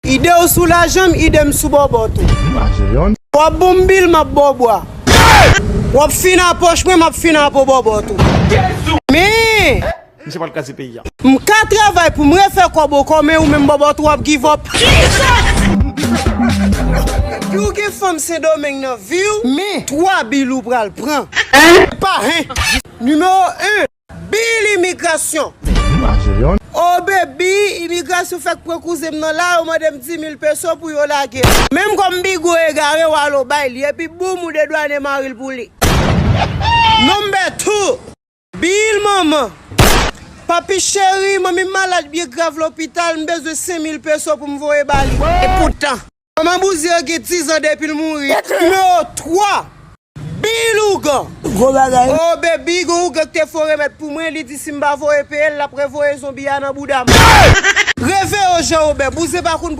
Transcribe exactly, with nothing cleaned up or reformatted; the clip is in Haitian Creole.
Ide w sou lajan m, ide m sou bòbòt ou. W ap bon m bil, m ap ba w bwa. W ap fin a pòch mwen, m ap fin a po bòbòt ou. Men, Misye pral kraze peyi a. M ka travay pou m refè kòb o kò, men ou menm bòbòt ou ap give up. Epi w gen fanm Sendomeng nan vi w, men twa bil ou pral pran. Pa hen. Nimewo en, bil imigrasyon. O baby, imigrasyon fèk pran kouzen m nan la, yo mande m dis mil peso pou yo lage l. Menm kòm bigo egare, w al o bay li, epi boum, ou dedwane mari l pou li. Number two, bil manman. Papi cheri, manmi m malad byen grav lopital, m bezwen senk mil peso pou m voye ba li. Epoutan, manman Bouzen an gen diz an depi l mouri. Nimewo twa, bil ougan. Gwo bagay. O baby, gon ougan ki te fè yon remèd pou mwen, li di si m pa voye peye l, l ap revoye zonbi a nan bouda m. Reve yo Jean Robert, Bouzen pa konn